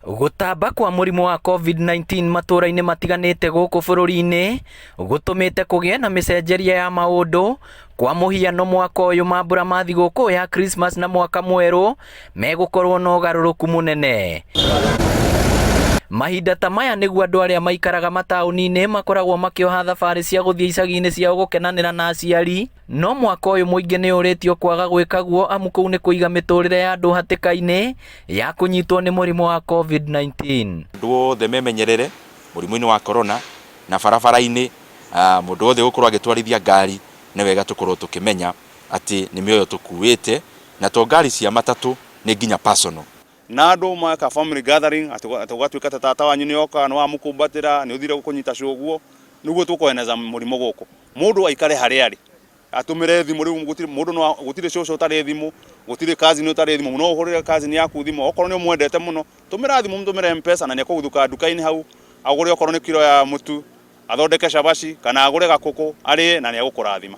Gũtamba kwa mũrimũ wa Covid-19 matũũra-inĩ matiganĩte gũkũ bũrũri-inĩ gũtũmĩte kũgĩe na mĩcenjerie ya maũndũ. Kwa mũhiano mwaka ũyũ mambura ma thigũkũ ya Christmas na mwaka mwerũ megũkorwo na ũgarũrũku mũnene. Mahinda ta maya nĩguo andũ arĩa maikaraga mataũni-inĩ makoragwo makĩoha thabarĩ cia gũthiĩ icagi-inĩ ciao gũkenanĩra na aciari. No mwaka ũyũ mũingĩ nĩ ũrĩtio kwaga gwĩka guo amu kũu nĩ kũiga mĩtũrĩre ya andũ hatĩka-inĩ ya kũnyitwo nĩ mũrimũ wa Covid-19. Andũ othe memenyerere mũrimũ-inĩ wa corona na barabara-inĩ, mũndũ wothe ũgũkorwo agĩtwarithia ngari nĩ wega tũkorwo tũkĩmenya atĩ nĩ mĩoyo tũkuĩte na to ngari cia matatũ nĩ nginya personal. Na andũ meka family gathering atĩ gũgatuĩka ta tata wanyu nĩ oka nĩ wamũkumbatĩra nĩ ũthire kũnyita cũguo nĩguo tũkweneza mũrimũ gũkũ. Mũndũ aikare harĩa arĩ atũmĩre thimũ rĩu gũtirĩ mũndũ no gũtirĩ cũcũ ũtarĩ thimũ gũtirĩ cousin ũtarĩ thimũ no ũhũrĩre cousin yaku thimũ okorwo nĩ ũmwendete mũno tũmĩra thimũ mũtũmĩre Mpesa na nĩ ekũguthũka nduka-inĩ hau agũre okorwo nĩ kiro ya mũtu athondeke cabaci kana agũre gakũkũ arĩe na nĩ egũkũrathima.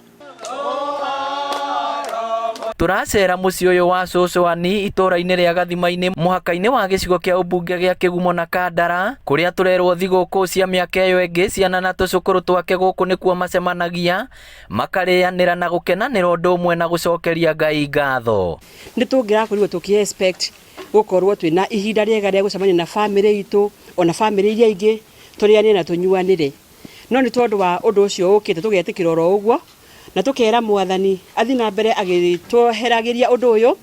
Tũracera mũciĩ ũyũ wa cũcũ Ani itũũra-inĩ rĩa Gathima-inĩ mũhaka-inĩ wa gĩcigo kĩa ũmbunge gĩa Kĩgumo na Kandara kũrĩa tũrerwo thigũkũ cia mĩaka ĩyo ĩngĩ ciana na tũcũkũrũ twake gũkũ nĩkuo macemanagia makarĩanĩra na gũkenanĩra ũndũ ũmwe na gũcokeria Ngai ngatho. Nĩ tũngĩrakorirwo tũkĩ expect gũkorwo twĩna ihinda rĩega rĩa gũcemania na bamĩrĩ itũ ona bamĩrĩ iria ingĩ tũrĩanĩre na tũnyuanĩre. No nĩ tondũ wa ũndũ ũcio ũkĩte tũgetĩkĩra oro ũguo na tũkera mwathani athiĩ na mbere agĩtweheragĩria ũndũ ũyũ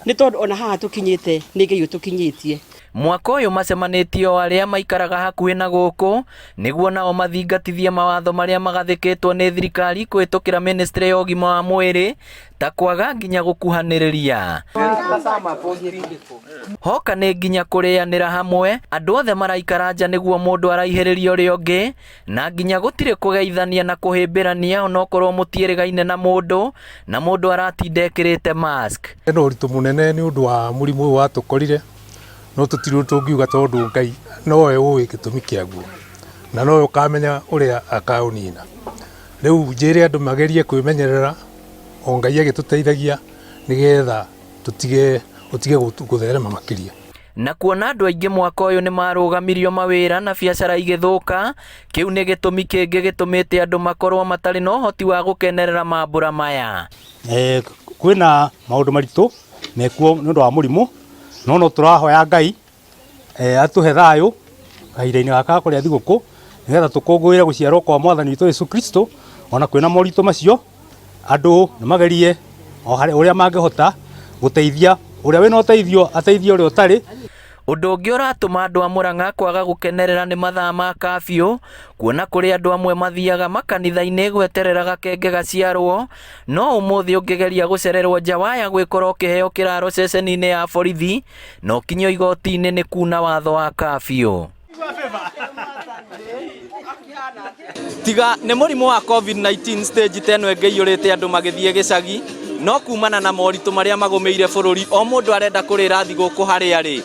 nĩ tondũ ona haha tũkinyĩte nĩ Ngai ũtũkinyĩtie. Mwaka ũyũ macemanĩtie o arĩa maikaraga hakuhĩ na gũkũ nĩguo nao mathingatithie mawatho marĩa magathĩkĩtwo nĩ thirikari kũhĩtũkĩra ministry ya ũgima wa mwĩrĩ ta kwaga nginya gũkuhanĩrĩria. Hoka nĩ nginya kũrĩanĩra hamwe, andũ othe maraikara nja nĩguo mũndũ araihĩrĩrie ũrĩa ũngĩ, na nginya gũtirĩ kũgeithania na kũhĩmbĩrania onokorwo mũtiĩrĩgaine na mũndũ, na mũndũ aratinda ekĩrĩte mask. Hena ũritũ mũnene nĩ ũndũ wa mũrimũ ũyũ watũkorire, no tũtirĩ ũndũ tũngiuga tondũ Ngai nowe ũĩ gĩtũmi kĩaguo, na nowe ũkamenya ũrĩa akaũnina. Rĩu njĩre andũ magerie kwĩmenyerera o Ngai agĩtũteithagia nĩgetha tũtige ũtige gũtherema makĩria. Na kuona andũ aingĩ mwaka ũyũ nĩ marũgamirio mawĩra na biacara igĩthũka, kĩu nĩ gĩtũmi kĩngĩ gĩtũmĩte andũ makorwo matarĩ na ũhoti wa gũkenerera mambũra maya. Kwĩna maũndũ maritũ mekuo nĩ ũndũ wa mũrimũ, no no tũrahoya Ngai atũhe thayũ kahinda-inĩ gaka ga kũrĩa thigũkũ nĩgetha tũkũngũĩre gũciarwo kwa mwathani witũ Jesu Kristo ona kwĩna moritũ macio andũ nĩ magerie o harĩa ũrĩa mangĩhota gũteithia ũrĩa wĩna ũteithio ateithie ũrĩa ũtarĩ. Ũndũ ũngĩ ũratũma andũ a Murang'a kwaga gũkenerera nĩ mathaa ma kabiũ, kuona kũrĩ andũ amwe mathiaga makanitha-inĩ gweterera gakenge gaciarwo, no ũmũthĩ ũngĩgeria gũcererwo nja waya gwĩkora ũkĩheo kĩraro ceceni-inĩ ya borithi na ũkinyio igoti-inĩ nĩ kuna watho wa kabiũ. Tiga nĩ mũrimũ wa Covid-19 stage ta ĩno ĩngĩiyũrĩte andũ magĩthiĩ gĩcagi, no kumana na moritũ marĩa magũmĩire bũrũri o mũndũ arenda kũrĩra thigũkũ harĩa arĩ.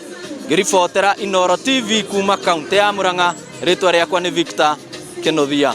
Ngĩribotera Inooro TV kuma kaũntĩ ya Murang'a, rĩtwa rĩakwa nĩ Victor Kĩnuthia.